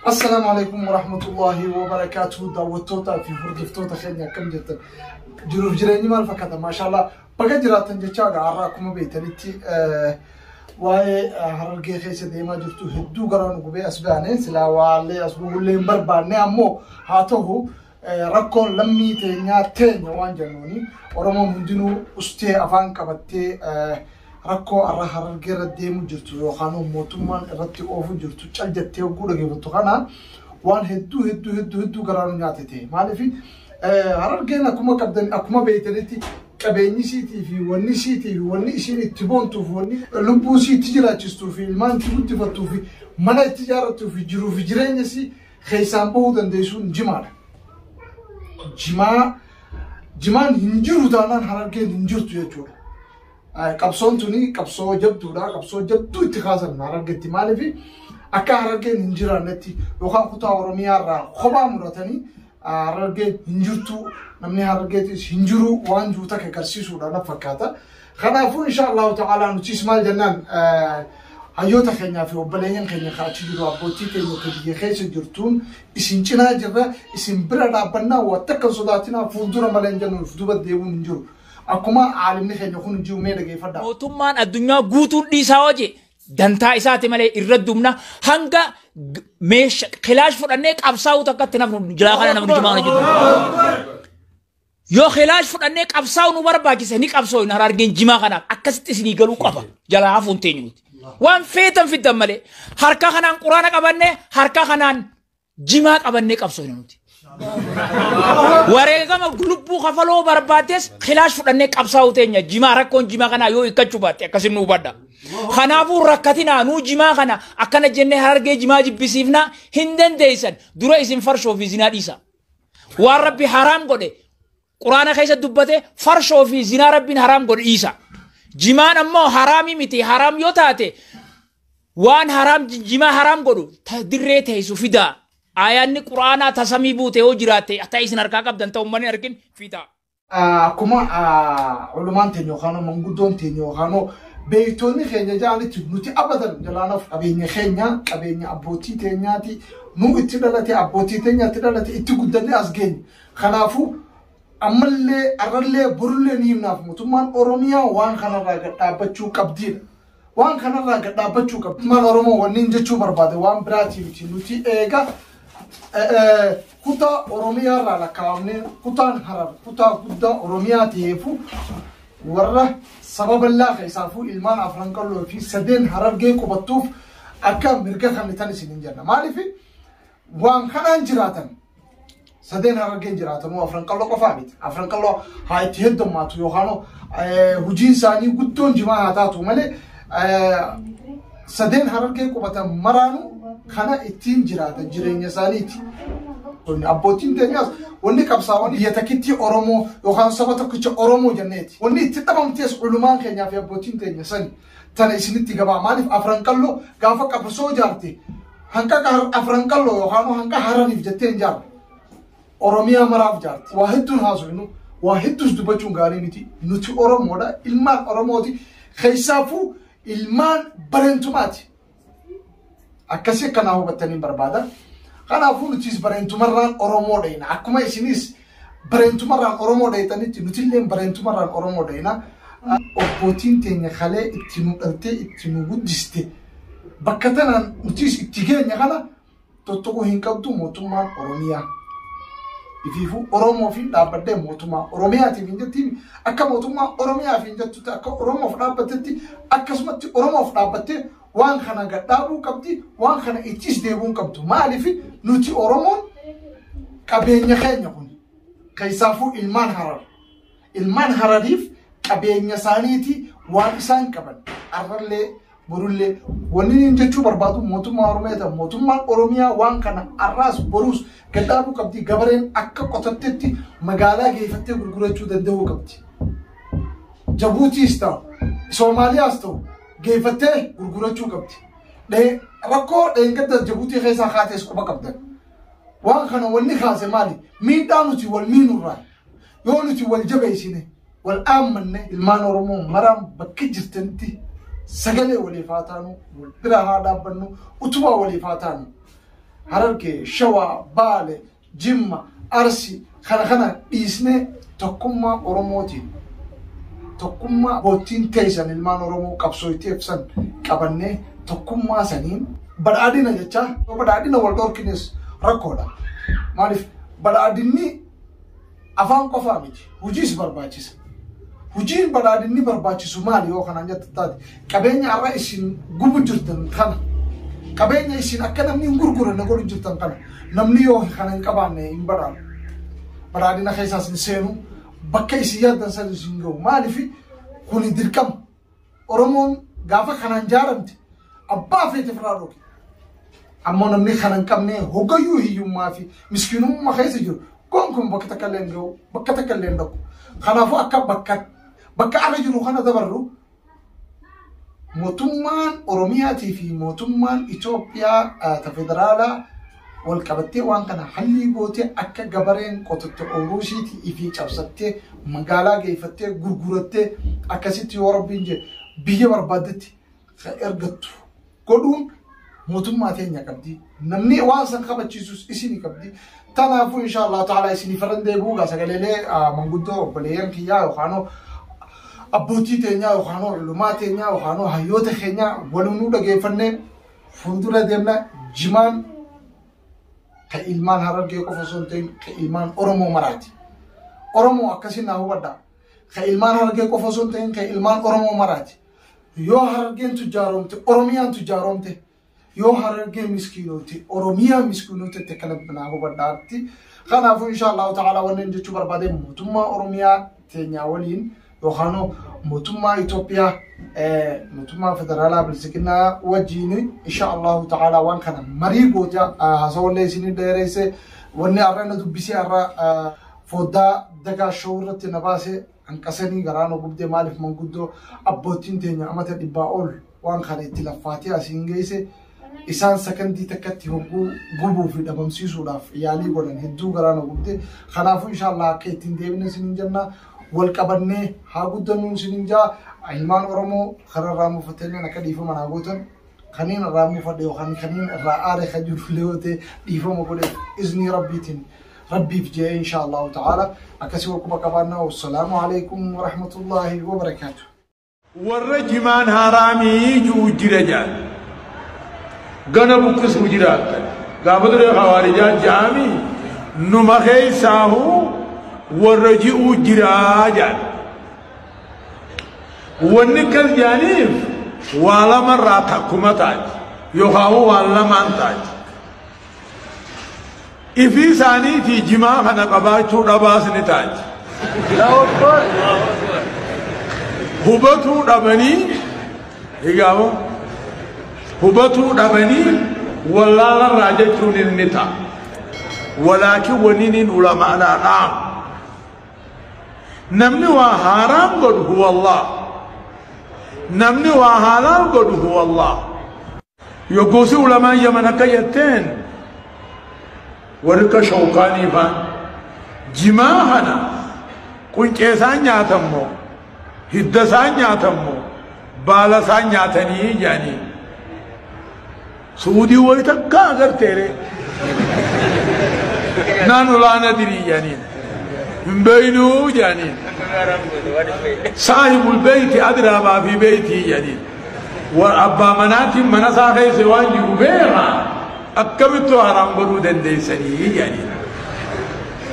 Assalaamu alaikum warahmatullahi wabarakaatuhu. Daawwattootaa fi hordoftoota keenya, akkam jirtan? Jiruuf jireenyi maal fakkaata? Maashaallah, baga jiraattan jechaa, har'a akkuma beektanitti waa'ee Harargee keessa deemaa jirtu hedduu garaa nu gubee as baane. Silaa waallee as bu'ullee hin barbaanne, ammoo haa ta'u, rakkoon lammii teenyaa teenya waan jennuuni Oromoon hundinuu ustee afaan qabattee rakkoo har'a Harargee irra deemu jirtu yookaan mootummaan irratti oofu jirtu cal jettee hogguu dhageeffattu kana waan hedduu hedduu hedduu hedduu garaa nu nyaate ta'e. Maaliif? Harargeen akkuma qabdan, akkuma beektanitti, qabeenyi isiitii fi wanni isiitii fi wanni isiin itti boontuu fi wanni lubbuu isii itti jiraachistuu fi ilmaan itti guddifattuu fi mana itti ijaarrattuu fi jiruu fi jireenya isii keessaan bahuu dandeessuun jimaadha. Jimaa, jimaan hin jiru taanaan Harargeen hin jirtu jechuudha. Qabsoon tuni qabsoo jabduudha. Qabsoo jabduu itti kaasan Harargeetti. Maaliif? Akka Harargeen hin jiraannetti yookaan kutaa Oromiyaa irraa kophaa muratanii Harargeen hin jirtu, namni Harargeetis hin jiru waan jiru takka agarsiisuudha na fakkaata. Kanaafuu, insha Allahu ta'ala, nutis maal jennaan, hayyoota keenyaa fi obboleeyyan keenya achi jiru, abbootii keenya ka biyya keessa jirtuun, isin cinaa jirra, isin bira dhaabbannaa, waa takka hin sodaatinaa, fuuldura malee hin jennu, duuba deemuun hin jiru. Akkuma aalimni keenya kun jiru, mee dhageeffadhaa. Mootummaan addunyaa guutuun dhiisaa hojii dantaa isaati malee irra dumna hanga meesha kilaash fudhannee qabsaa'uu takkatti nafnu jilaa kana namni jimaa kana jiru. Yoo kilaash fudhannee qabsaa'uu nu barbaachise ni qabsoo hin Harargeen jimaa kanaaf akkasitti isinii galuu qaba, jalaa hafuun teenyu nuti. Waan feetan fiddan malee harka kanaan quraana qabannee, harka kanaan jimaa qabannee qabsoo hin nuti. Wareegama lubbuu kafaloo barbaaddes kilaash fudhannee qabsaa'uu teenya, jimaa rakkoon jimaa kanaa yoo hiikkachuu baatte akkasin nu hubadha. Kanaafuu rakkatinaa, nuu jimaa kana akkana jennee Harargee jimaa jibbisiifnaa hin dandeessan. Dura isin farshoo fi zinaa dhiisa. Waan Rabbi haraam godhe quraana keessa dubbate, farshoo fi zinaa Rabbiin haraam godhe dhiisa. Jimaan ammoo haraamii miti. Haraam yoo taate, waan haraam jimaa haraam godhu dirree teessu fidaa. Ayaanni quraanaa tasamii buute yoo jiraatte, ta'e isin harkaa qabdan ta'u uummanni argin fidaa. Akkuma ulumaan teenya yookaan manguddoon teenya yookaan beektonni keenya ja'anitti, nuti abadan jalaanaaf qabeenya keenya, qabeenya abbootii teenyaati, nu itti dhalate, abbootii teenya itti dhalate, itti guddannee as geenye. Kanaafuu ammallee, arrallee, borullee ni himnaaf, mootummaan Oromiyaa waan kanarraa gad dhaabbachuu qabdiidha. Waan kanarraa gad dhaabbachuu qabdi. Mootummaan Oromoo wanni jechuu barbaade waan biraatii miti. Nuti eega kutaa Oromiyaa irraa lakkaa'amnee, kutaan Harar kutaa guddaa Oromiyaa ta'eefu, warra saba bal'aa keessaafuu ilmaan Afran Qalloo fi sadeen Harargee qubattuuf akka mirga kennitan isin hin jenna. Maaliif? Waan kanaan jiraatan sadeen Harargeen jiraatanuu Afran Qalloo qofaa miti. Afran Qalloo haa itti heddummaatu yookaan hojiin isaanii guddoon jimaa haa taatu malee, sadeen Harargee qubatan maraanuu kana ittiin jiraatan, jireenya isaaniiti. Abbootiin teenyaas wanni qabsaa'oon biyya takkitti Oromoo yookaan saba tokkicha Oromoo jenneeti. Wanni itti dhabamtees ulumaan keenyaa fi abbootiin teenya sani. Tana isinitti gabaa. Maaliif? Afran Qalloo gaafa qabsoo jaarte hanqa Afran Qalloo yookaan hanqa Harariif jettee hin jaarre. Oromiyaa maraaf jaarti. Waa hedduun haasofnu, waa hedduus dubbachuun gaarii miti. Nuti Oromoodha. Ilmaan Oromooti. Keessaafuu ilmaan Bareentumaati. Akkasii akkanaa hubattanii barbaada. Kanaafuu nutis Bareentumarraan Oromoo dhayina. Akkuma isinis Bareentumarraan Oromoo dhayitanitti nutillee Bareentumarraan Oromoo dhayina. Abbootiin teenya kalee itti nu dhaltee itti nu guddiste, bakka tanaan nutis itti geenya kana tuttuquu hin qabdu mootummaan Oromiyaa. Ifiifuu Oromoof hin dhaabbadhee mootummaa Oromiyaatiif hin jettiin, akka mootummaa Oromiyaaf hin jettutti, akka Oromoof dhaabbatetti, akkasumatti Oromoof dhaabbattee waan kana gad dhaabuu qabdi, waan kana ittis deebi'uu qabdu. Maaliif? Nuti Oromoon qabeenya keenya kun, keessaafuu ilmaan Harar. Ilmaan Harariif qabeenya isaaniiti waan isaan qaban, arrallee borullee. Wanni inni jechuu barbaadu mootummaa Oromiyaa ta'e, mootummaan Oromiyaa waan kana arraas boruus gad dhaabuu qabdi. Gabareen akka qotattetti magaalaa geeffattee gurgurachuu danda'uu qabdi. Jabuutiis ta'u, Soomaaliyaas ta'u, geeffattee gurgurachuu qabdi. Rakkoo dheengadda Jabuutii keessaa kaatees quba qabdan. Waan kana wanni kaase maali? Miidhaa nuti wal miinurraa. Yoo nuti wal jabeessine, wal dhaammanne, ilmaan Oromoo maraan bakka jirtanitti sagalee waliif haa taanu, wal bira haa dhaabbannu, utubaa waliif haa taanu. Harargee, Shawaa, Baale, Jimma, Arsi kana kana dhiisnee tokkummaa Oromootiin tokkummaa abbootiin teessan ilmaan Oromoo qabsoo itti ibsan qabannee tokkummaa saniin badhaadhina jecha badhaadhina wal dhorkines rakkoodha. Maaliif badhaadhinni afaan qofaa miti, hojiis barbaachisa. Hojiin badhaadhinni barbaachisu maali yoo kanaan jettu taate qabeenya har'a isin gubu jirtan kana qabeenya isin akka namni hin gurguranne godhu jirtan kana namni yoo kana hin qabaanne hin badhaadhu. Badhaadhina keessaas hin seenu bakka isin yaaddan san isin gahu. Maaliif kuni dirqama. Oromoon gaafa kanaan jaaramte abbaa feete ofirraa dhooke. Ammoo namni kana hin qabne hoggayyuu hiyyummaa fi miskiinummaa keessa jiru gonkumaa bakka takka illee hin gahu bakka takka illee hin dhaqu. Kanaafuu akka bakka arra jiru kana dabarru mootummaan Oromiyaatii fi mootummaan Itoophiyaa ta federaalaa wal qabattee waan kana hallii gootee akka gabareen qototte ooyiruu ifii cabsattee magaalaa geeffattee gurgurattee akkasitti yoo rabbiin jedhe biyya barbaaddetti kan ergattu godhuun mootummaa teenya qabdi. Namni waan san kabachiisus isinii qabdi. Kanaafuu insha Allah ta'ala isinii farran deebi'uu gaa sagaleelee manguddoo obboleeyyan kiyyaa yookaan abbootii teenyaa yookaan ulumaa teenyaa yookaan hayyoota keenyaa waluunuu dhageeffannee fuuldura deemna jimaan ka ilmaan Harargee qofa osoo hin ta'in ka ilmaan Oromoo maraati. Oromoo akkasiin naa hubadhaa. Ka ilmaan Harargee qofa osoo hin ta'in ka ilmaan Oromoo maraati. Yoo Harargeen tujjaaromte Oromiyaan tujjaaromte yoo Harargeen miskiinote Oromiyaan miskiinote akkana naa hubadhaatti. Kanaafuu insha Allahu ta'ala wanneen jechuu barbaade mootummaa Oromiyaa teenyaa waliin yookaan mootummaa Itoophiyaa mootummaa federaalaa bilisiginaa wajjin insha Allahu ta'ala waan kana marii goota haasawallee isinii dheeresse wanni har'a na dubbisee har'a foddaa dagaa showuu irratti na baase hanqasanii garaa na gubdee maaliif manguddoo abbootiin teenya amata dhibbaa ol waan kana itti laffaatee asiin geesse isaan sakandii takkatti hogguu gubuu fi dhabamsiisuudhaaf yaalii godhan hedduu garaa na gubde. Kanaafuu insha Allah akka ittiin deebine isiniin jenna wal qabannee haa guddannu isiniin jaa ilmaan Oromoo kararraa muufatanii akka dhiifama naa gootan kaniin irraa muufadhe yookaan kaniin irraa aare kan jiru illee yoo ta'e dhiifama godhe iznii rabbiitiin rabbiif jee insha Allahu ta'ala akkasii wal quba qabaannaa. Wassalaamu alaikum warahmatullaahi wabarakaatu. Warra jimaan haraamii ji'u jira jedhan gana buqqisuu jiraattan gaafa duree hawaarijaa ja'ami numa keessaahu warra ji'uu jiraa jedhan wanni akkas jedhaniif waa lamarraa takkuma taati yookaan waan lamaan taati ifii isaaniitii jimaa kana qabaachuu dhabaas ni taati hubatuu dhabanii egaamo hubatuu dhabanii wallaalarraa jechuun inni ta'a walaakin waniniin ulamaadhaa dhaam namni waa haaraam godhu huwa Allah namni waa halaal godhu huwa Allah yoggosi ulamaan yaman akka jetteen warri akka shawkaanii faan jimaa kana quncee isaan nyaatammoo hidda isaan nyaatammoo baala isaan nyaatanii jedhanii suudii wayi takka agarteere nanu laa nadrii jedhaniin hin beeynuu jedhaniin saahibul beeyti adraa maa fi beeytii jedhaniin abbaa manaatiin mana isaa keessa waan jiru beeka akkamittuu haraam godhuu dandeessanii jedhaniin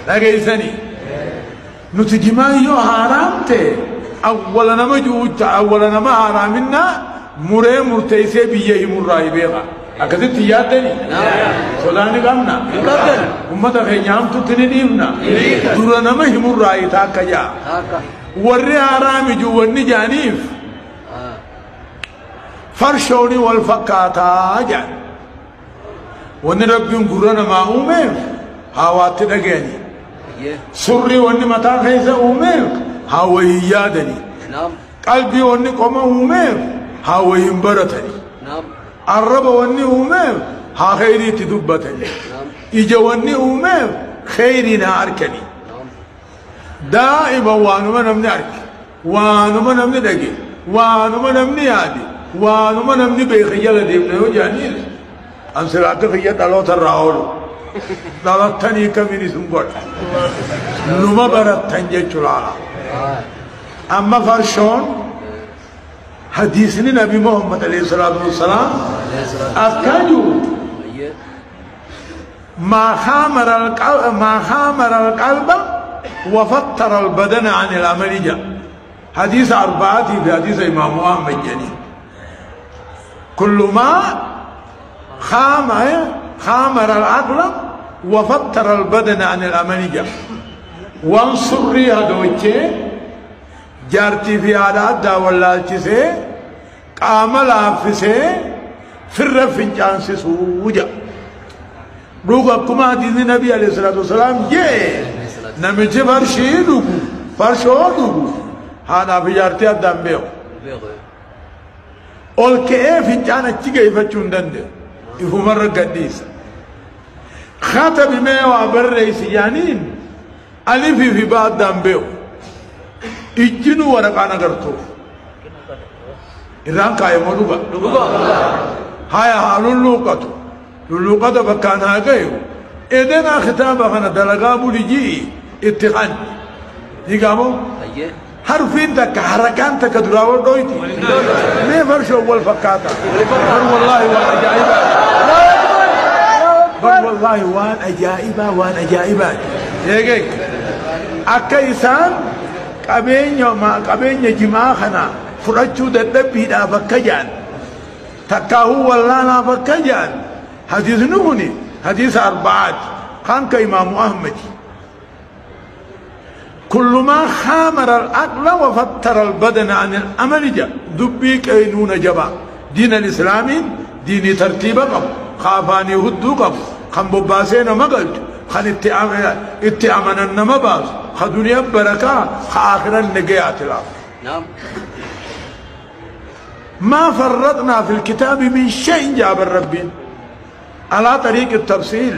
dhageessanii nuti jimaan yoo haaraam ta'e awwala nama juucha awwala nama haaraaminaa muree murteessee biyya himurraa beeka akkasitti yaaddani sodaa ni qabna ummata keenya hamtutti ni dhiifna dura nama himurraa taakka jaa warri haaraami jiru wanni jaaniif farshooni wal fakkaataa jedhan wanni rabbiin gurra namaa uumeef haawaatti dhagayanii surrii wanni mataa keessa uumeef haa wayii yaadanii qalbii wanni qoma uumeef haa wayiin baratanii arraba wanni uumeef haa kheyriitti dubbatanii ija wanni uumeef kheyriin haa arkanii daa'ima waanuma namni arke waanuma namni dhage waanuma namni yaade waanuma namni beeke jala deemna yoo jedhaniin An silaa akka kiyya dhaloota irraa oolu. Dhalattanii kamiin isin godha. Numa barattan jechuu laala. Amma farshoon hadiisni Nabi Muhammad alayhi salaatu wassalaam akka jiru ما خامر القلب ما خامر القلب وفتر البدن عن العمل جاء حديث أربعة في حديث إمام أحمد جنين كل ما خامر العقل وفتر البدن عن العمل جاء وانصري هدوتي جارتي في عادات ولا تسي قام لافسي في الرفنجان سوجا dhugu akkuma hadiisni nabii alayhi salaatu wasalaam jee namichi farshii dhugu farshoo dhugu haadhaaf ijaartii addaan beeku ol ka'ee fincaan achi geeffachuu hin danda'u ifumarra gadhiisa katabi mee waa barreessi jaaniin alifii fi baa addaan beeku ijjinuu waraqaan agartuuf irraan kaayamoo dhuga haya haa lulluuqatu lulluuqata bakkaan haa gayu edenaa kitaaba kana dalagaa bulijii itti qanni digaamo harfiin takka harakaan takka duraa wal dhoyti mee farshoo wal fakkaata bar wallaahi waan ajaa'ibaa bar wallaahi waan ajaa'ibaa waan ajaa'ibaati eegee akka isaan qabeenya jimaa kana fudhachuu dadhabbiidhaaf akka ja'an takkaahuu wallaanaaf akka ja'an حديث نغني حديث أربعات كان كإمام أحمد كل ما خامر العقل وفتر البدن عن الأمل جاء دبي كينون جبا دين الإسلام دين ترتيب قب خافاني هدو قب خم بباسين ما قلت خن اتعامنا النمباس خدنيا بركة خآخرا النقيات نعم ما فرطنا في الكتاب من شيء جاب الربين على طريق التفصيل.